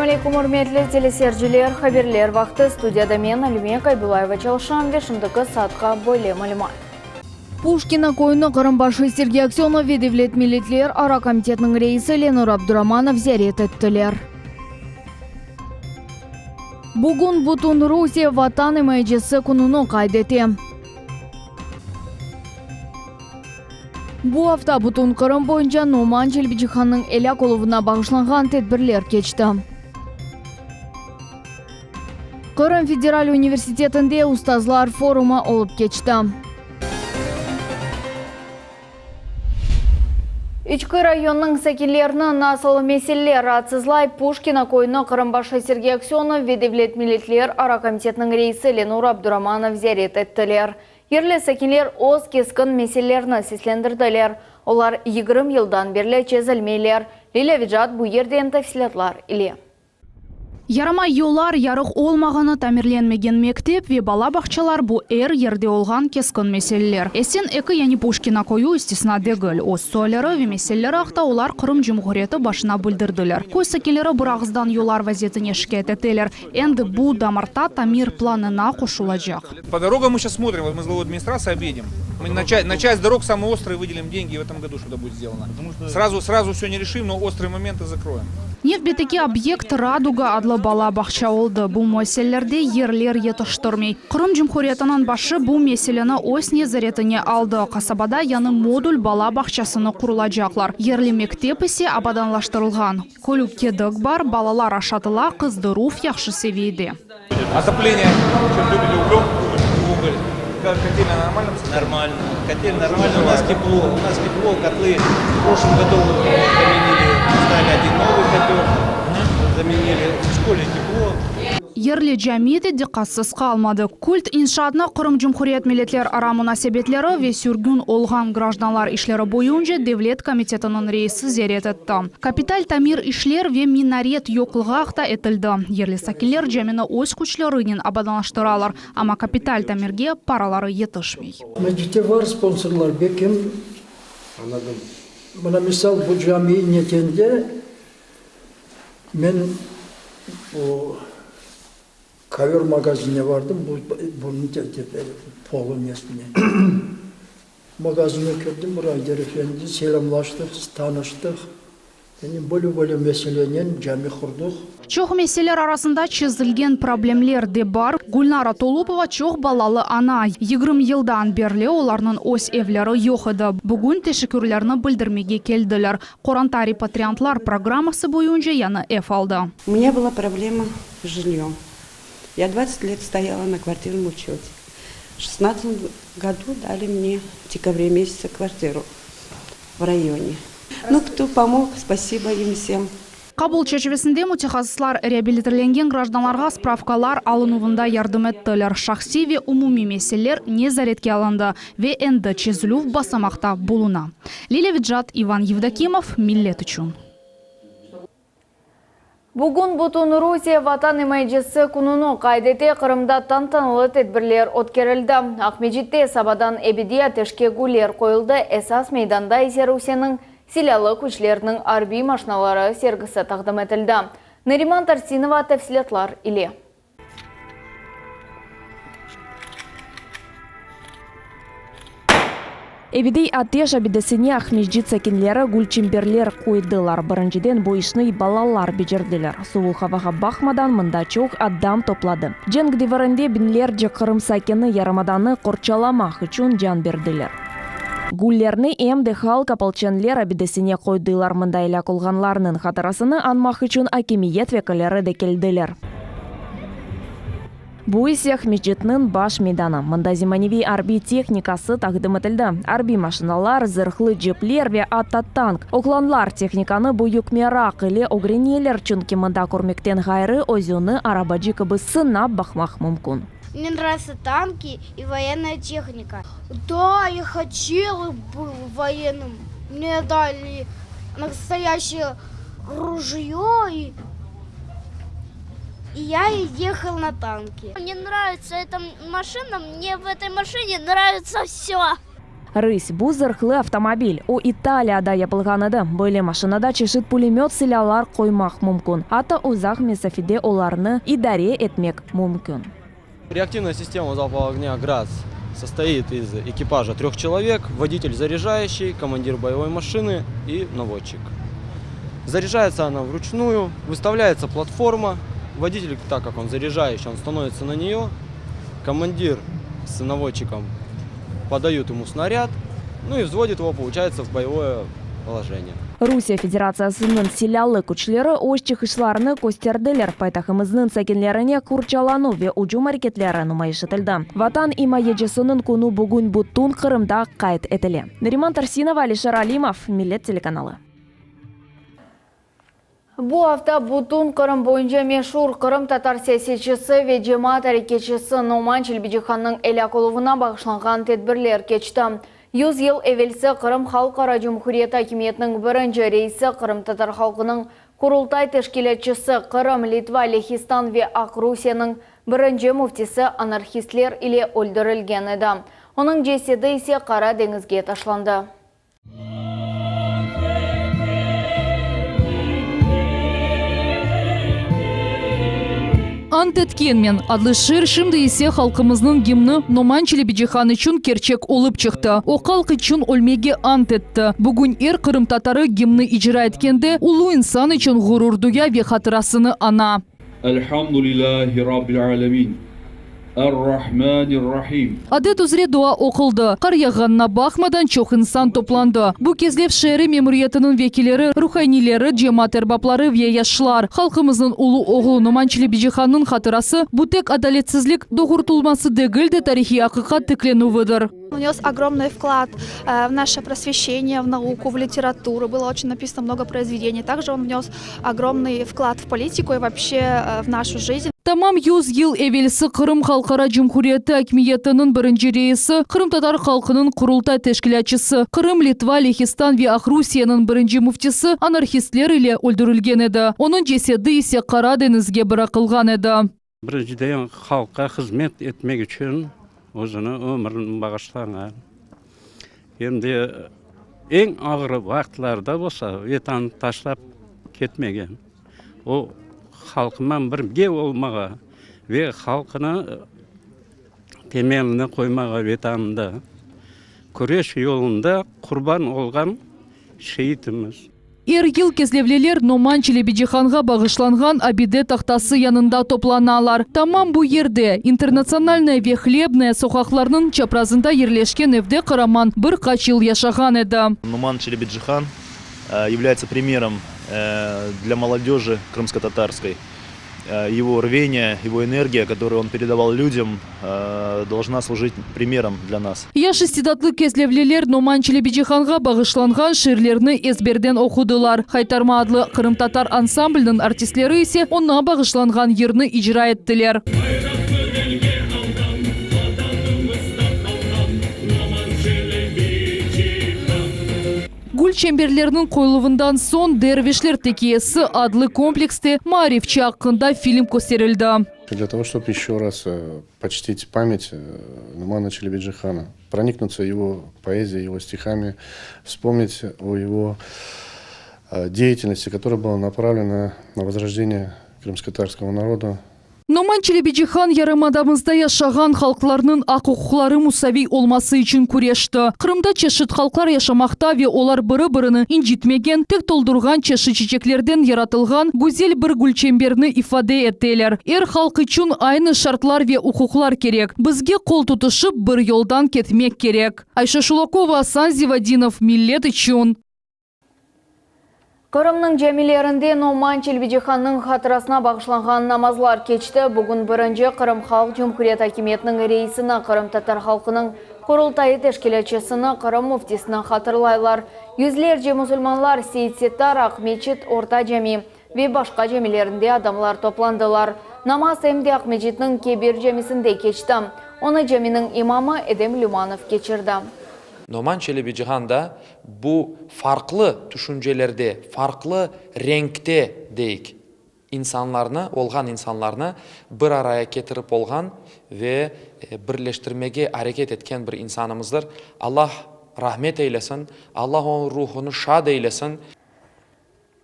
Selâm aleyküm, ürmetli teleseyirciler! Haberler vaqtı, studiyada men, Alime Kaybulayeva çalışam ve şimdiki saatqa böyle malümat. Puşkino köyüni Qırım başı Sergey Aksönov ve Devlet milletler ara komitetiniñ reisi Lenur Abduramanov ziyaret ettiler. Bugün bütün Rusiye Vatan imayecisi kününi qayd ete. Bu afta bütün Qırım boyunca Noman Çelebicihannıñ elâk oluvına bağışlanğan tedbirler keçti. Qırım federal universitetinde ustazlar forumı olıp keçti. İçki rayonnıñ sakinlerini nasıl meseleler raatsızlay, Puşkino köyüni Qırım başı Sergey Aksönov ve Devlet milletler ara komitetiniñ reisi Lenur Abduramanov ziyaret ettiler. Yerli sakinler öz keskin meselelerini seslendirdiler. Olar 20 yıldan berli çezilmeyler. Lilâ Vecat bu yerden tafsilâtlar ile. Yaramay yollar, yarıq olmağanı, tamirlenmegen mektep ve bala bağçalar bu er yerde olğan keskin meseleler. Esen eki yani Puşkino köyü istisna degil. Öz sualleri ve meseleleri aqta olar Qırım Cumhuriyeti başına bildirdiler. Köy sakinleri bir ağızdan yollar vaziyetine şikâyet eteler. Endi bu da martta tamir planına qoşulacaq. По дорогам мы сейчас смотрим, вот мы с главой администрации обедим. Мы на часть, на часть дорог самые острые выделим деньги в этом году, что-то будет сделано. Сразу, сразу все не решим, но острые моменты закроем. Nevbetteki obyekt Raduga adlı bala bağça oldı. Bu müessiselerde yerler yetiştirmey. Qırım Cumhuriyetiniñ başı bu meseleni öz nezaretine aldı. Qasabada yañı modul bala bağçasını qurulacaqlar. Yerli mektep ise abadanlaştırılğan. Kölük kedik bar, balalar aşatıla, qızdıruv yahşı seviyede. Отопление, чем любите углем, уголь. Как котельная нормально? Нормально. Котельная нормально. У нас тепло. У нас тепло. Котлы в прошлом году заменили. Стали один новый котел. Заменили. В школе тепло. Yerli cami de diqqatsız qalmadı. Kult inşaatını Qırım Cumhuriyet milletler ara munasebetleri ve sürgün olğan grajdanlar işleri boyunca devlet komitetiniñ reisi ziyaret etti. Kapital tamir işler ve minaret yoqluğı aqta etildi. Yerli sakinler camini öz küçlerinen abadanlaştıralar, amma kapital tamirge paraları yetişmey. Mecite var sponsorlar, bekim. Anladım. Mına misal bu cami netende men o kovör magazinine vardım, bu bunıñ polu nesine. Magazine kirdim, bir Ayder efendi, selâmlaştıq, tanıştıq. Yani böyle-böyle meselenen cami qurdıq. Çoq meseleler arasında çezilgen problemler de bar. Gülnara Tolupova çoq balalı ana. 20 yıldan berli olarnıñ öz evleri yoq edi. Bugün teşekkürlerini bildirmege keldiler. Qoranta repatriantlar programması boyunca yañı ev aldı. У меня была проблема с жильем. Я 20 лет стояла на квартирном учете. В 16 году дали мне в декабре месяце квартиру в районе. Ну, кто помог, спасибо им всем. Qabul çerçivesinde mütehassıslar reabilitirlengen grajdanlarğa spravkalar alınuvında yardım ettiler. Şahsiy ve umumiy meseleler nezaretke alındı ve endi çezilüv basamaqta buluna. Lilâ Vecat, İvan Yevdokimov, Millet içün. Bugün bütün Rusiye Vatan imayecisi kününi qayd ete, Qırımda tantanalı tedbirler ötkerildi. Aqmescitte sabadan ebediy ateşke güller qoyuldı, esas meydanda ise Rusiyeniñ Silâlı küçleriniñ arbiy maşinaları sergisi taqdim etildi. Nariman Tarsinova tafsilâtlar ile. Ebediy ateş abidesine Aqmescit sakinleri gülçemberler qoydılar. Birinciden bu işni balalar becerdiler. Suvuq avağa baqmadan, mında çoq adam topladı. Cenk devirinde biñlerce Qırım sakini yarımadanı qorçalamaq içün can berdiler. Güllerni em de halq opolçenler abidesine qoydılar. Mında elâk olğanlarnıñ hatırasını añmaq içün akimiyet vekilleri de keldiler. Bu ise Aqmescitniñ baş meydanı. Mında zemaneviy arbiy tehnikası taqdim etildi. Arbiy maşinalar, zırhlı cepler ve atta tank. Oğlanlar tehnikanı büyük meraq ile ögreneler, çünki mında körmekten ğayrı özüni arabacı kibi sınap baqmaq mümkün. Мне нравятся танки и военная техника. Да, я хотела быть военным. Мне дали настоящее ружье, и я ехал на танке. Мне нравится эта машина, мне в этой машине нравится все. Rıs, bu zırhlı avtomobil. O, İtaliyada yapılğan edi. Böyle maşinada çeşit pulemöt silâlar qoymaq mümkün, atta uzaq mesafede olarnı idare etmek mümkün. Реактивная система залпового огня «Град» состоит из экипажа трех человек, водитель заряжающий, командир боевой машины и наводчик. Заряжается она вручную, выставляется платформа, водитель, так как он заряжающий, он становится на нее, командир с наводчиком подают ему снаряд, ну и взводит его, получается, в боевое положение. Rusiye Federatsiyasınıñ silâlı küçleri öz çıqışlarını kösterdiler, paytahtımıznıñ sakinlerine qorçalanuv ve ücüm areketleri numayış etildi. Vatan imayecisiniñ künü bugün bütün Qırımda qayd etile. Nariman Tarsinova, Alişer Alimov, Millet telekanalı. Bu afta bütün Qırım boyunca meşur qırımtatar siyasetçisi ve cemaat areketçisi Noman Çelebicihannıñ elâk oluvına bağışlanğan tedbirler keçti. 100 yıl evelsi Qırım Halqara Cumhuriyeti akimiyetiniñ birinci reisi, qırımtatar halqınıñ Qurultay teşkilâtçısı, Qırım, Litva, Lehistan ve Aqrusiyeniñ birinci müftisi anarhistler ile öldürilgen edi. Onıñ cesedi ise Qara deñizge taşlandı. Ant etkenmen adlı şiir şimdi ise halqımıznıñ gimni Noman Çelebicihan içün kerçek olıp çıqtı. O halq içün ölmege ant etti. Bugün er qırımtatarı gimni icra etkende ulu insan içün ğurur duya ve hatırasını aña. Elhamdülillahi Rabbil alemin. Er-Rahmanir-Rahim. Adet üzre dua oquldı. Qar yağğanına baqmadan, çoq insan toplandı. Bu Kezlev şeeri memuriyetiniñ vekilleri, ruhaniyleri, cemaat erbapları ve yaşlar. Halqımıznıñ ulu oğlu Noman Çelebicihannıñ hatırası, bu tek adaletsizlik doğurtulması degil de, tarihiy aqiqat tiklenüvidir. Внес огромный вклад в наше просвещение, в науку, в литературу. Было очень написано много произведений. Также он внес огромный вклад в политику и вообще в нашу жизнь. Tamam 100 yıl evelsi Qırım Halqara Cumhuriyeti akimiyetiniñ birinci reisi, qırımtatar halqınıñ Qurultay teşkilâtçısı, Qırım, Litva, Lehistan ve Aqrusiyeniñ birinci müftisi anarhistler ile öldürilgen edi. Onıñ cesedi ise Qara deñizge bıraqılğan edi. Birinciden halqqa hızmet etmek içün özüni ömürini bağışlağan, em de eñ ağır vaqıtlarda bolsa Vetanını taşlap ketmegen, o halqıman birge olmağa ve halqını temelini qoymağa Vetanında küreş yolunda qurban olğan şeitimiz. Er yıl kezlevliler Noman Çelebicihanğa bağışlanğan abide tahtası yanında toplanalar. Tamam bu yerde, İnternatsionalnaya ve Hlebnaya soqaqlarınıñ çaprazında yerleşken evde qaraman bir qaç yıl yaşağan edi. Noman Çelebicihan является примером для молодежи крымско-татарской. Его рвение, его энергия, которую он передавал людям, должна служить примером для нас. Yaş istidatlı kezlevliler Noman Çelebicihanğa bağışlanğan şiirlerni ezberden oqudılar. Haytarma adlı qırımtatar ansambliniñ artistleri ise oña bağışlanğan yırnı icra ettiler. Bayraqnı elge alğan, Vatanımızda qalğan Noman Çelebicihan. Gül çemberleriniñ qoyuluvından soñ Dervişler tekiyesi adlı komplekste maarifçi aqqında film kösterildi. Для того, чтобы еще раз почтить память Нумана Челебиджихана, проникнуться его поэзией, его стихами, вспомнить о его деятельности, которая была направлена на возрождение крымско-татарского народа. Noman Çelebicihan yarımadamızda yaşağan halqlarnıñ aq-uquqları musaviy olması içün küreşti. Qırımda çeşit halqlar yaşamaqta ve olar biri-birini incitmegen, tek toldurğan çeşit çiçeklerden yaratılğan güzel bir gülçemberni ifade eteler. Er halq içün aynı şartlar ve uquqlar kerek. Bizge qol tutuşıp bir yoldan ketmek kerek. Ayşe Şulakova, Asan Zivadinov, Millet içün. Qırımnıñ camilerinde Noman Çelebicihannıñ hatırasına bağışlanğan namazlar keçti. Bugün birinci Qırım Halq Cumhuriyet akimiyetiniñ reisini, qırımtatar halqınıñ Qurultayı teşkilâtçısını, Qırım müftisini hatırlaylar. Yüzlerce musulmanlar Seit-Settar, Aqmeçit, Orta Cami ve başqa camilerinde adamlar toplandılar. Namaz em de Aqmescitniñ Kebir camisinde keçti. Onı caminiñ imamı Edem Lümanov keçirdi. Noman Çelebicihan da bu farqlı tüşüncelerde, farqlı renkte, deyik, insanlarnı, olğan insanlarnı bir araya ketirip olğan ve birleştirmege areket etken bir insanımızdır. Allah. Rahmet eylesin, Allah onıñ ruhunı şad eylesin.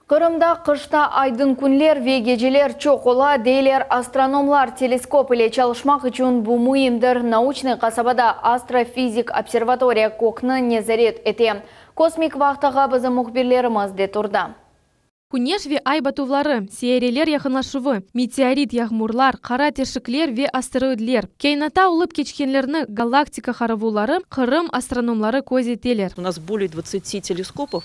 Qırımda qışta aydın künler ve geceler çoq ola, deyler astronomlar. Teleskop ile çalışmaq içün bu müimdir. Nauçnıy qasabada astrofizik observatoriya kökni nezaret ete. Kosmik vahtağa bizim mühbirlerimiz de turdı. Küneş ve ay batuvları, seyyareler yaqınlaşuvı, meteorit yağmurlar, qara teşikler ve asteroidler, kâinatta olıp keçkenlerni galaktika qaravulları, Qırım astronomları köz eteler. U nas bolee dvadtsati teleskopov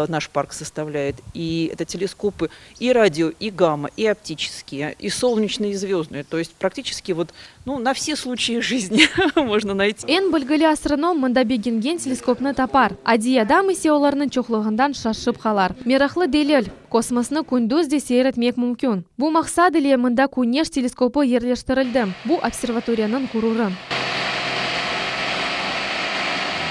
naş park sostavlâet, i eto teleskopı i radio, i gamma, i optiçeskiye, i solneçnıye, i zvözdnıye, to est praktiçeski vot, nu, na vse sluçayi jizni mojno nayti. Eñ bilgili astronom mında begengen teleskopnı tapar, adiy adam ise olarnıñ çoqluğından şaşıp qalar. Meraqlı delil, kosmosnı kündüz de seyir etmek mümkün. Bu maqsad ile mında Küneş teleskopı yerleştirildi, bu observatoriyanıñ ğururı.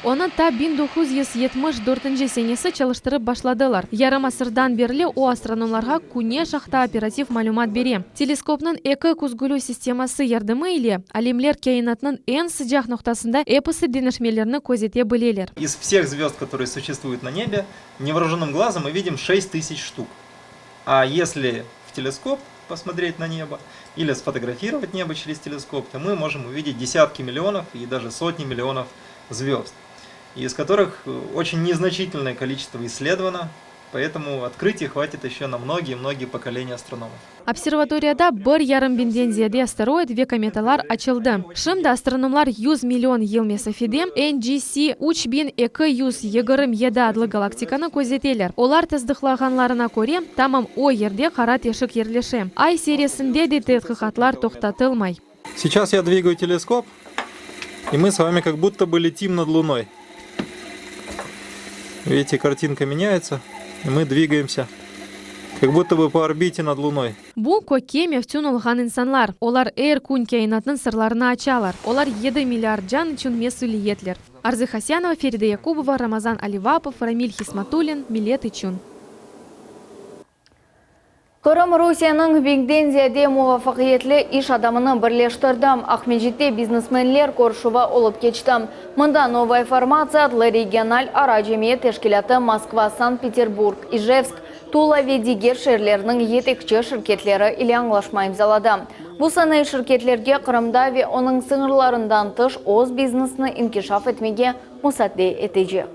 Onı ta 1974 senesi çalıştırıp başladılar. Yarım asırdan berli o astronomlarğa Küneş aqta operativ malümat bere. Teleskopnıñ eki küzgülü sisteması yardımı ile alimler kâinatnıñ eñ sıcaq noqtasında episi deñişmelerni közete bileler. Iz vseh zvezd, kotorые suşestvuyut na nebe, nevoorujennım glazom mı vidim 6000 ştuk. A esli v teleskop posmotret na nebo ili sfotografirovat nebo çerez teleskop, to mı mojem uvidet desâtki millionov i daje sotni millionov zvezd, iz kotorıh oçen neznaçitelnoye koliçestvo issledovano, poetomu otkrıtiy hvatit eşe na mnogiye-mnogiye pokoleniya astronomov. Observatoriyada bir yarım biñden ziyade asteroid ve kometalar açıldı. Şimdi astronomlar 100 million yıl mesafede NGC 3227 adlı galaktikanı közeteler. Olar tasdıqlağanlarına köre, tamam o yerde qara teşik yerleşe. Ay seriyesinde de tedqiqatlar toqtatılmay. Seyças ya dvigayu teleskop, i mı s vami kak budto bı letim nad lunoy. Vidite, kartinka menyayetsâ, i mı dvigaemsâ, kak budto bı po orbite nad lunoy. Bu, kökke meftün olğan insanlar. Olar er kün kâinatnıñ sırlarını açalar. Olar yedi milliard can içün mesüliyetler. Arzı Hasenova, Feride Yakubova, Ramazan Alivapov, Ramil Hismatullin, Millet içün. Qırım Rusiyeniñ biñden ziyade muvafaqiyetli iş adamını birleştirdi. Aqmescitte biznesmenler körüşüvi olıp keçti. Mında Novaya formatsiya adlı regional ara cemiyet teşkilâtı Moskva, Sankt-Peterburg, İjevsk, Tula ve diger şeerlerniñ yetekçi şirketleri ile añlaşma imzaladı. Bu sanayı şirketlerge Qırımda ve onıñ sıñırlarından tış öz biznesini inkişaf etmege musaade etecek.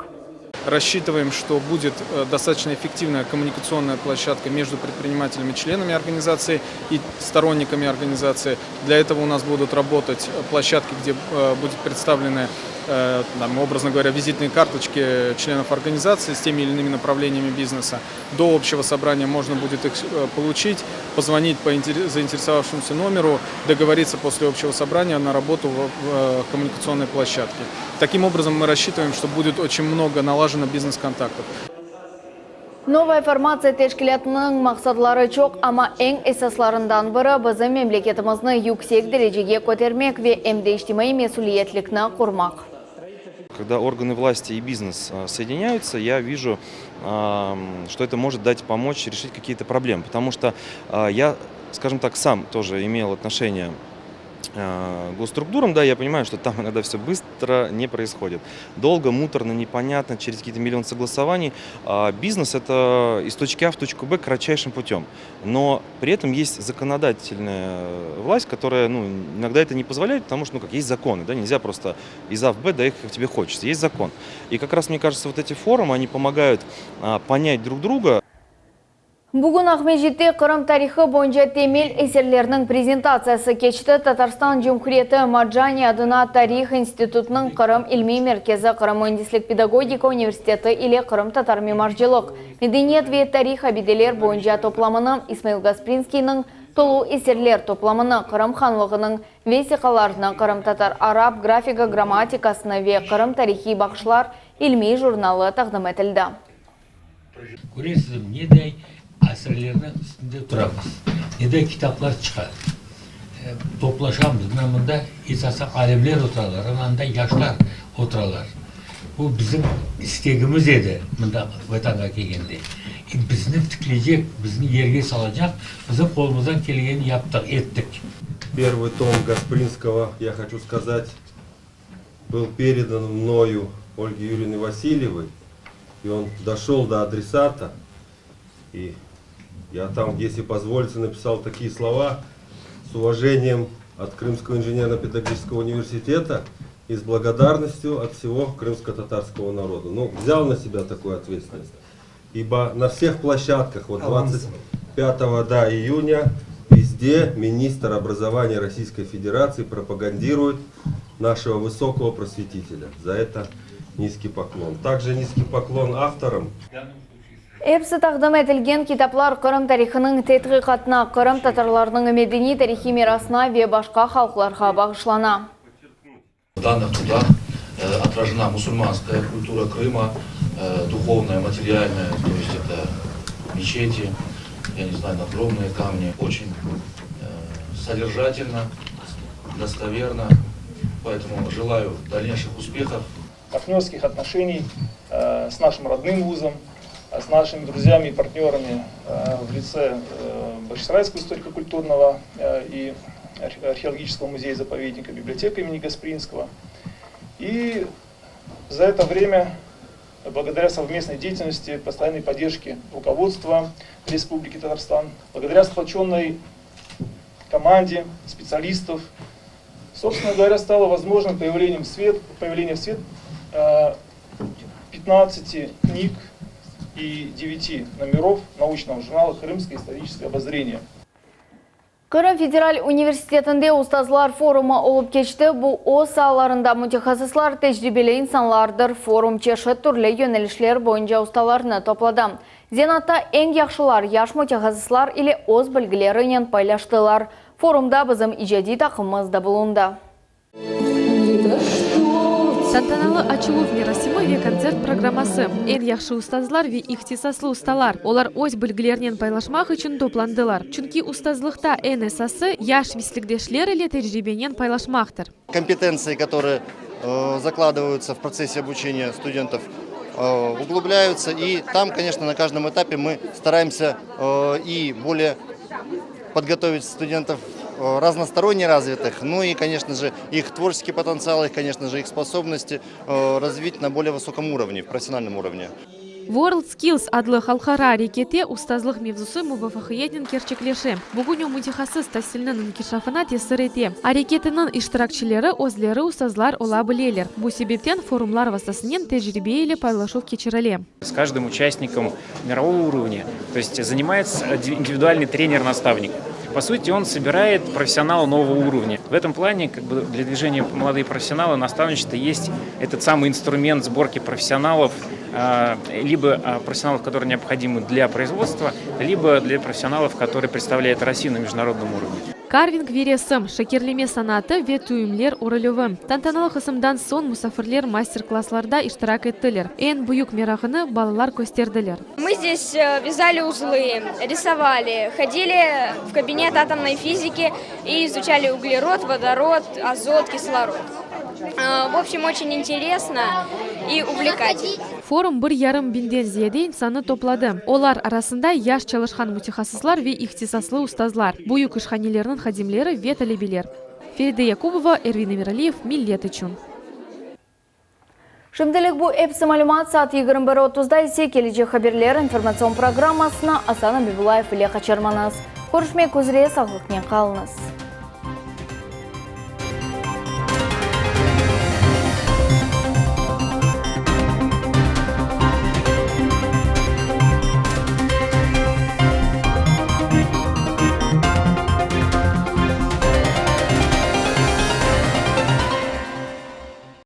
Рассчитываем, что будет э, достаточно эффективная коммуникационная площадка между предпринимателями, членами организации и сторонниками организации. Для этого у нас будут работать площадки, где э, будут представлены, э, там, образно говоря, визитные карточки членов организации с теми или иными направлениями бизнеса. До общего собрания можно будет их получить, позвонить по заинтересовавшемуся номеру, договориться после общего собрания на работу в коммуникационной площадке. Таким образом, мы рассчитываем, что будет очень много налажено бизнес-контактов. Novaya formatsiya teşkilâtınıñ maqsadları çoq, amma eñ esaslarından biri bizim memleketimizni yüksek derecege kötermek ve em de içtimaiy mesüliyetlikni qurmaq. Когда органы власти и бизнес соединяются, я вижу, что это может дать помочь решить какие-то проблемы. Потому что я, скажем так, сам тоже имел отношение к госструктурам, да, я понимаю, что там иногда все быстро не происходит. Долго, муторно, непонятно, через какие-то миллион согласований. А бизнес – это из точки А в точку Б кратчайшим путем. Но при этом есть законодательная власть, которая ну, иногда это не позволяет, потому что ну, как, есть законы, да, нельзя просто из А в Б доехать, как тебе хочется. Есть закон. И как раз, мне кажется, вот эти форумы, они помогают понять друг друга. Bugün Aqmescitte Qırım tarihı boyunca temel eserlerniñ prezentatsiyası keçti. Tatarstan Cumhuriyeti Marcani adına Tarih institutınıñ Qırım ilmiy merkezi Qırım müendislik pedagogika universiteti ile qırımtatar mimarcılıq, medeniyet ve tarih abideler boyunca toplamını, İsmail Gasprinskiyniñ tolu eserler toplamını, Qırım hanlığınıñ vesiqalarını, qırımtatar-arap grafika grammatikasını ve Qırım tarihiy baqışlar ilmiy jurnalı taqdim etildi. Köresizmi, neday asirlerniñ üstünde turamız, neday kitaplar çıqa. Toplaşamız, mına mında esasen alimler oturalar, ana anda yaşlar oturalar. Bu bizim istegimiz edi mında Vatanğa kelgende. Bizni tikleycek, bizni yerge salacaq, bizim qolumızdan kelgenini yaptıq, ettik. Первый том Гаспринского, я хочу сказать, был передан мною. Ольги Юрьевны Васильевой, и он дошел до адресата, и я там, если позволите, написал такие слова с уважением от Крымского инженерно-педагогического университета и с благодарностью от всего крымско-татарского народа. Ну, взял на себя такую ответственность. Ибо на всех площадках, вот 25 да, июня, везде министр образования Российской Федерации пропагандирует нашего высокого просветителя. За это низкий поклон. Также низкий поклон авторам. Episi taqdim etilgen kitaplar Qırım tarihınıñ tedqiqatına, qırımtatarlarnıñ medeniy-tarihiy mirasına ve başqa halqlarğa bağışlana. В данных трудах отражена мусульманская культура Крыма, духовная, материальная, то есть это мечети, я не знаю, надгробные камни. Очень содержательно, достоверно, поэтому желаю дальнейших успехов. Партнерских отношений с нашим родным вузом, с нашими друзьями и партнерами в лице Бахчисарайского историко-культурного и археологического музея-заповедника, библиотека имени Гаспринского. И за это время, благодаря совместной деятельности, постоянной поддержке руководства Республики Татарстан, благодаря сплоченной команде специалистов, собственно говоря, стало возможным появлением в свет, появление в свет 15 книг и 9 номеров научного журнала «Крымское историческое обозрение». Qırım federal universitetinde ustazlar forumı olıp keçti. Bu, öz saalarında mütehassıslar, tecribeli insanlardır. Forum çeşit türlü yönelişler boyunca ustalarnı topladı. Zenaatta eñ yahşılar yaş mütehassıslar ile öz bilgilerinen paylaştılar. Forumda bizim icadiy taqımımız da bulundı. Tantanalı açıluv merasimi ve kontsert programması. Eñ yahşı ustazlar ve ihtisaslı ustalar. Olar öz bilgilerinen paylaşmaq içün toplandılar. Çünki ustazlıqta eñ esası, yaş meslekdeşler ile tecribenen paylaşmaqtır. Kompetentsiya, которые закладываются в процессе обучения студентов, углубляются. И там, конечно, на каждом этапе мы стараемся и более подготовить студентов разносторонне развитых, ну и, конечно же, их творческий потенциал, их, конечно же, их способности развить на более высоком уровне, профессиональном уровне. WorldSkills adlı halqara arekette ustazlıq mevzusı muvafaqiyetnen kerçekleşe. Bugün o mütehassıs tasilniñ inkişafına tesir ete. Areketiniñ iştirakçileri özleri ustazlar ola bileler. Bu sebepten forumlar vastasınen tecribe ile paylaşuv keçirile. С каждым участником мирового уровня, то есть занимается индивидуальный тренер-наставник. По сути, он собирает профессионала нового уровня. В этом плане, как бы, для движения «Молодые профессионалы» наставничество есть этот самый инструмент сборки профессионалов, либо профессионалов, которые необходимы для производства, либо для профессионалов, которые представляют Россию на международном уровне. Карвинг ve resim, şekerleme sanatı ve tüyümler örülüvi. Tantanalı qısımdan soñ musafirler master-klasslarda iştirak ettiler. Eñ büyük merağını balalar kösterdiler. Мы здесь вязали узлы, рисовали, ходили в кабинет атомной физики и изучали углерод, водород, азот, кислород. В общем, очень интересно и увлекательно. Forum bir yarım biñden ziyade insannı topladı. Olar arasında yaş çalışqan mütehassıslar ve ihtisaslı ustazlar, büyük işhanelerniñ hadimleri ve talebeler. Feride Yakubova, Ervin Emiraliyev, Millet içün. Şimdilik bu episi malümat, saat 21:30da ise Kelecek haberler informatsion programmasını Asan Abibullayev ile qaçırmañız. Körüşmek üzre, sağlıqnen qalıñız.